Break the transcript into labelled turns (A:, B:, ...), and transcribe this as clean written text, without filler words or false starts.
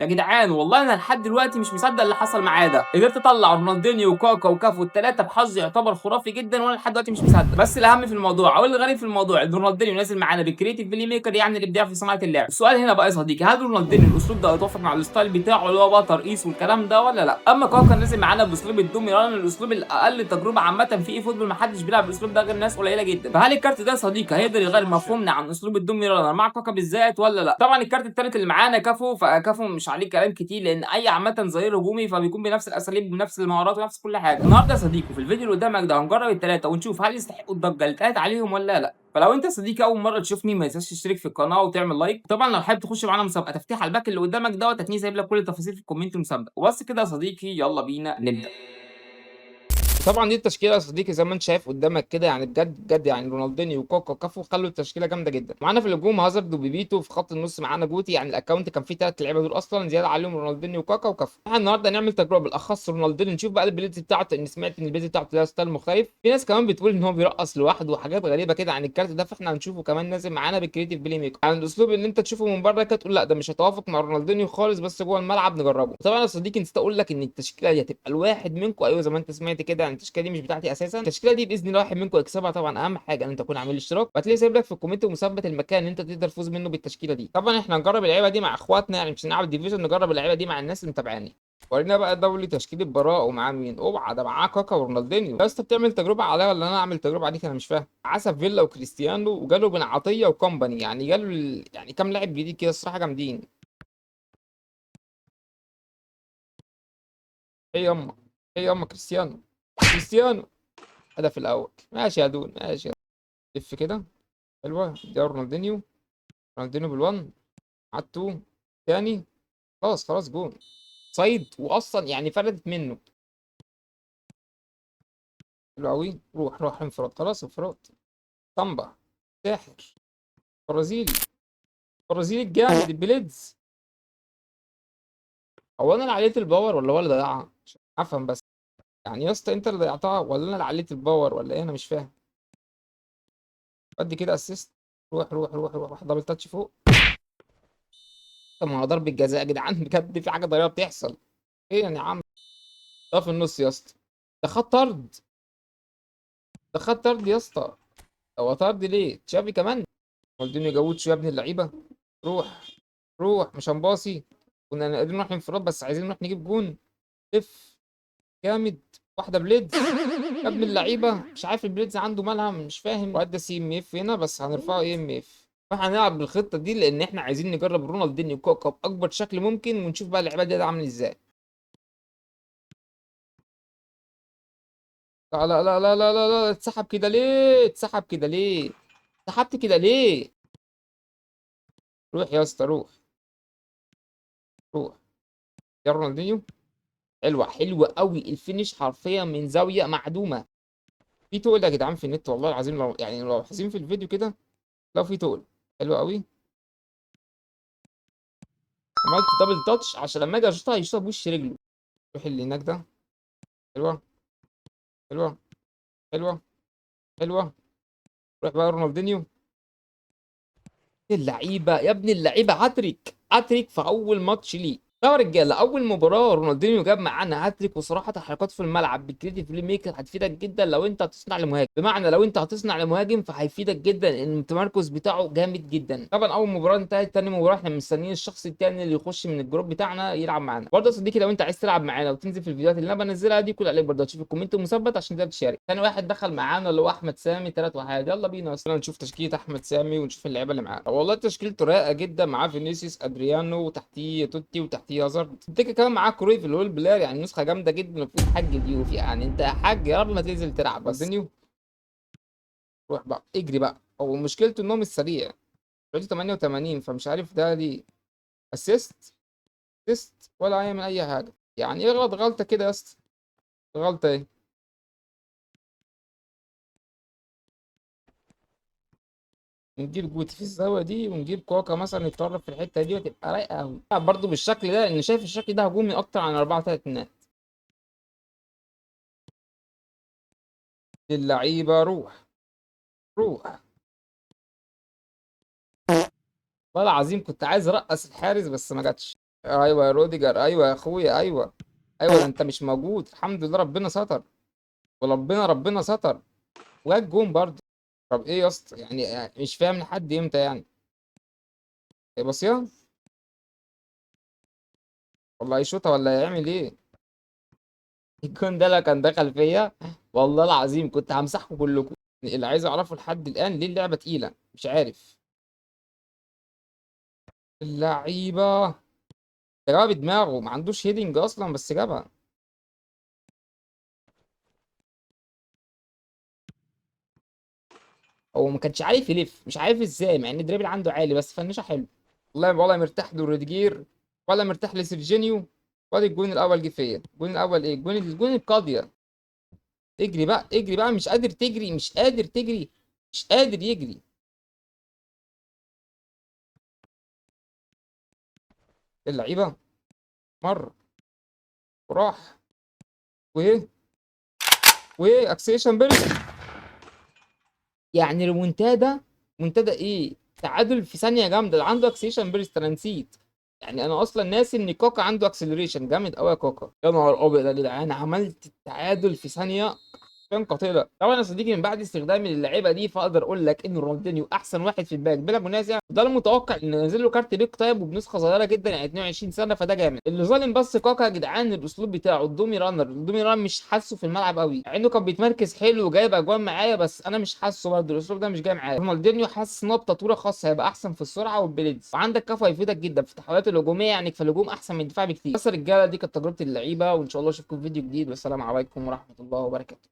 A: يا جدعان والله انا لحد دلوقتي مش مصدق اللي حصل معايا ده. قدرت اطلع رونالدينيو وكاكا وكافو الثلاثة بحظ يعتبر خرافي جدا، وانا لحد دلوقتي مش مصدق. بس الاهم في الموضوع او الغريب في الموضوع ان رونالدينيو نازل معانا بال creative playmaker، يعني الابداع في صناعة اللعب. السؤال هنا بقى يا صديقي، هل رونالدينيو الاسلوب ده هيتوافق مع ال style بتاعه اللي هو بقى ترقيص والكلام ده ولا لا؟ اما كاكا نازل معانا باسلوب ال dummy run، الاسلوب الاقل تجربه عامة في eFootball، ما حدش بيلعب بالاسلوب ده غير ناس قليله جدا. فهل الكارت ده يا صديقي هيقدر يغير مفهومنا عن اسلوب ال dummy runner مع كاكا بالذات ولا لا؟ طبعا الكارت الثالث اللي معانا كافو، فكافو مش عليه كلام كتير لان اي عامة ظهير هجومي فبيكون بنفس الاساليب وبنفس المهارات ونفس كل حاجة. النهارده يا صديقي في الفيديو اللي قدامك ده هنجرب الثلاثة ونشوف هل يستحقوا الضجة اللي اتقالت عليهم ولا لا. فلو انت صديقي اول مرة تشوفني ما تنساش تشترك في القناة وتعمل like. طبعا لو حابب تخش معانا مسابقة تفتيح على ال pack اللي قدامك دوت، هتلاقيني سايب لك كل التفاصيل في ال comment المسابقة. وبس كده يا صديقي، يلا بينا نبدا.
B: طبعا دي التشكيلة يا صديقي زي ما انت شايف قدامك كده، يعني بجد بجد يعني رونالدينيو وكاكا وكافو خلوا التشكيلة جامدة جدا. معانا في الهجوم هازارد وبيبيتو، في خط النص معانا جوتي، يعني ال account كان فيه ثلاث لعيبة دول اصلا زيادة عليهم رونالدينيو وكاكا وكافو. احنا النهارده نعمل تجربه بالاخص رونالدينيو، نشوف بقى ال blitz بتاعته، ان سمعت ان ال blitz بتاعته لها style مختلف. في ناس كمان بتقول ان هو بيرقص لوحده وحاجات غريبة كده عن الكارت ده، فاحنا هنشوفه كمان نازل معانا بال creative playmaker. يعني الاسلوب اللي انت تشوفه من بره كده تقول لا ده مش هيتوافق مع رونالدينيو خالص، بس جوه الملعب نجربه. طبعا يا صديقي نسيت اقول لك ان التشكيلة دي هتبقى الواحد منكم، ايوه زي ما انت سمعت كده، يعني التشكيلة دي مش بتاعتي اساسا، التشكيلة دي باذن الله واحد منكم يكسبها. طبعا اهم حاجة ان انت تكون عامل اشتراك، وهتلاقي سايب لك في ال comment ومثبت المكان اللي انت تقدر تفوز منه بالتشكيله دي. طبعا احنا هنجرب اللعيبة دي مع اخواتنا، يعني مش هنلعب division، نجرب اللعيبة دي مع الناس اللي متابعاني. ورينا بقى دوري تشكيله براء ومعاه مين؟ اوعى ده معاه كاكا ورونالدينيو. يا اسطى بتعمل تجربه عليا ولا انا اعمل تجربه عليك؟ انا مش فاهم. عسف فيلا وكريستيانو وجاله بن عطية وكومباني، يعني جاله يعني كام لاعب جديد كده الصراحة جامدين. ايه ياما ايه ياما كريستيانو كريستيانو هدف الاول. ماشي يا دون ماشي، لف كده حلوة دي رونالدينيو، رونالدينيو بال one على ال two تاني، خلاص خلاص جون صيد، واصلا يعني فردت منه. حلو قوي، روح روح انفراد، خلاص انفراد. طنبا ساحر برازيلي، برازيلي الجامد ال blitz. هو انا اللي عليت ال power ولا هو اللي ضيعها؟ افهم بس يعني يا اسطى، انت اللي ضيعتها ولا انا اللي عليت ال power ولا ايه؟ انا مش فاهم. ادي كده assist، روح روح روح روح، double touch فوق. طب ما هو ضربة جزاء يا جدعان بجد، في حاجة ضريبة بتحصل. ايه يعني يا عم؟ ده في النص يا اسطى، ده خد طرد، ده خد طرد يا اسطى. هو طرد ليه؟ تشافي كمان. رونالدينيو جاوتشو يا ابن اللعيبة، روح روح، مش هنباصي، كنا قادرين نروح انفراد بس عايزين نروح نجيب جون. لف جامد، واحدة blitz يا ابن اللعيبة. مش عارف ال blitz عنده مالها، مش فاهم. وادى CMF هنا بس هنرفعه AMF. فاحنا هنلعب بالخطة دي لان احنا عايزين نجرب رونالدينيو كوكا باكبر شكل ممكن، ونشوف بقى اللعيبة دي عامل ازاي. لا لا لا لا لا لا لا، اتسحب كده ليه؟ اتسحب كده ليه؟ اتسحبت كده ليه؟ روح يا اسطى روح روح يا رونالدينيو. حلوة حلوة قوي ال finish، حرفيا من زاوية معدومة. في تقل يا جدعان في النت والله العظيم، لو يعني لو لاحظين في الفيديو كده لو في تقل حلوة قوي. عملت double touch عشان لما اجي اشوطها يشوطها بوش رجله. روح اللي هناك ده، حلوة حلوة حلوة حلوة. روح بقى رونالدينيو. اللعيبة يا ابن اللعيبة، هاتريك هاتريك في اول ماتش ليه. طبعا يا رجاله اول مباراة رونالدينيو جاب معانا هاتريك، وصراحة تحركات في الملعب بال creative playmaker هتفيدك جدا لو انت هتصنع لمهاجم. بمعنى لو انت هتصنع لمهاجم فهيفيدك جدا، ان التمركز بتاعه جامد جدا. طبعا اول مباراة انتهت، تاني مباراة احنا مستنيين الشخص التاني اللي يخش من ال group بتاعنا يلعب معانا. برضه يا صديقي لو انت عايز تلعب معانا وتنزل في الفيديوهات اللي انا بنزلها دي، كل عليك برضه تشوف ال comment المثبت عشان تقدر تشارك. تاني واحد دخل معانا اللي هو احمد سامي 3-1. يلا بينا نشوف تشكيله احمد سامي ونشوف اللعيبة اللي معاه. والله تشكيلته رايقة جدا، معاه فينيسيوس ادريانو وتحتيه توتي وتحتيه هازارد. الدكة كمان معاه كرويف اللي هو ال player، يعني نسخه جامدة جدا وفي حاج ديوف. يعني انت يا حاج يا رب ما تنزل تلعب بس. دنيو روح بقى اجري بقى. هو مشكلته ان هو مش سريع، دلوقتي 88، فمش عارف ده ليه. assist assist ولا يعمل اي حاجة، يعني اغلط غلطه كده يا اسطى. غلطه ايه؟ نجيب جوتي في الزاوية دي ونجيب كوكا مثلا يتطرف في الحتة دي وتبقى رايقة قوي برضه بالشكل ده، لان شايف الشكل ده هجومي اكتر عن 4-3-2. اللعيبة روح روح. والله العظيم كنت عايز ارقص الحارس بس ما جاتش. ايوه يا روديجر، ايوه يا اخويا، ايوه ايوه، ده انت مش موجود. الحمد لله ربنا ستر، وربنا ربنا ستر، وجاب جون برضه. طب ايه يا اسطى يعني مش فاهم لحد امتى يعني. ايه بصيها والله هيشوطها ولا هيعمل ايه؟ الجون ده لو كان دخل فيا والله العظيم كنت همسحكم كلكم. اللي عايز اعرفه لحد الان ليه اللعبة تقيلة مش عارف. اللعيبة ده جابها بدماغه، ما عندوش heading اصلا بس جابها. هو ما كانش عارف يلف، مش عارف ازاي، مع ان ال dribble عنده عالي بس فنشه حلو. والله ولا مرتاح لروديجير ولا مرتاح لسيرجينيو. وادي الجون الاول جه فيا. الجون الاول ايه؟ الجون القاضية. اجري بقى، اجري بقى، مش قادر تجري، مش قادر تجري، مش قادر يجري. اللعيبة مر وراح وايه وايه acceleration burst. يعني ريمونتادا، ريمونتادا ايه؟ تعادل في ثانية جامدة. ده عنده acceleration burst، انا نسيت يعني، انا اصلا ناسي ان كوكا عنده acceleration جامد قوي يا كوكا. يا نهار ابيض يا جدعان، عملت التعادل في ثانية حرفيا قاتله. طبعا يا صديقي من بعد استخدامي للعيبة دي فاقدر اقول لك ان رونالدينيو احسن واحد في ال pack بلا منازع. ده المتوقع ان نزل له كارت big time وبنسخه صغيرة جدا يعني 22 سنة، فده جامد. اللي ظالم بس كاكا يا جدعان الاسلوب بتاعه ال dummy runner، ال dummy runner مش حاسه في الملعب قوي، مع انه كان بيتمركز حلو وجايب اجوان معايا، بس انا مش حاسه برضه الاسلوب ده مش جاي معايا. رونالدينيو حاسس ان هو بتطويره خاصة هيبقى احسن في السرعة وال blitz، وعندك كافو هيفيدك جدا في التحولات الهجومية، يعني في الهجوم احسن من الدفاع بكتير. بس الرجالة دي كانت تجربه اللعيبة، وان شاء الله اشوفكم في فيديو جديد، والسلام عليكم ورحمة الله وبركاته.